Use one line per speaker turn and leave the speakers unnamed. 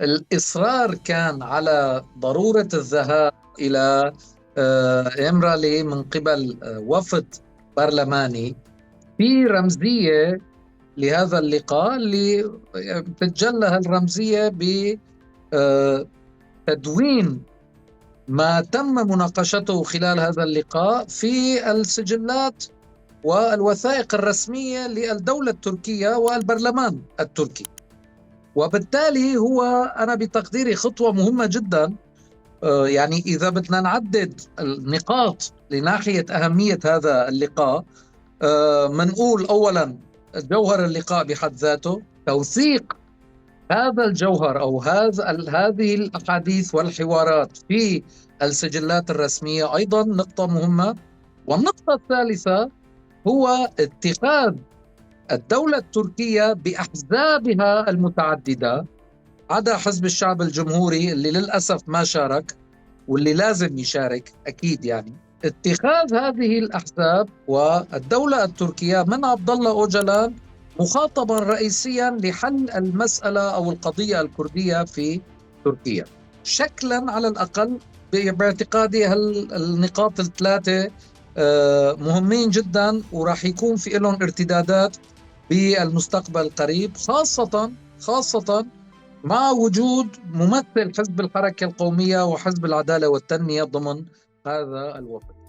الإصرار كان على ضرورة الذهاب إلى إمرالي من قبل وفد برلماني في رمزية لهذا اللقاء اللي بتتجلى هالرمزية بتدوين ما تم مناقشته خلال هذا اللقاء في السجلات والوثائق الرسمية للدولة التركية والبرلمان التركي. وبالتالي هو أنا بتقديري خطوة مهمة جدا. إذا بدنا نعدد النقاط لناحية أهمية هذا اللقاء، منقول أولا جوهر اللقاء بحد ذاته، توثيق هذا الجوهر أو هذه الأحاديث والحوارات في السجلات الرسمية أيضا نقطة مهمة. والنقطة الثالثة هو اتخاذ الدولة التركية بأحزابها المتعددة عدا حزب الشعب الجمهوري اللي للأسف ما شارك واللي لازم يشارك أكيد، اتخاذ هذه الأحزاب والدولة التركية من عبد الله أوجلان مخاطبا رئيسيا لحل المسألة أو القضية الكردية في تركيا شكلا على الأقل. باعتقادي النقاط الثلاثة مهمين جدا وراح يكون في لهم ارتدادات بالمستقبل القريب، خاصة مع وجود ممثل حزب الحركة القومية وحزب العدالة والتنمية ضمن هذا الوفد.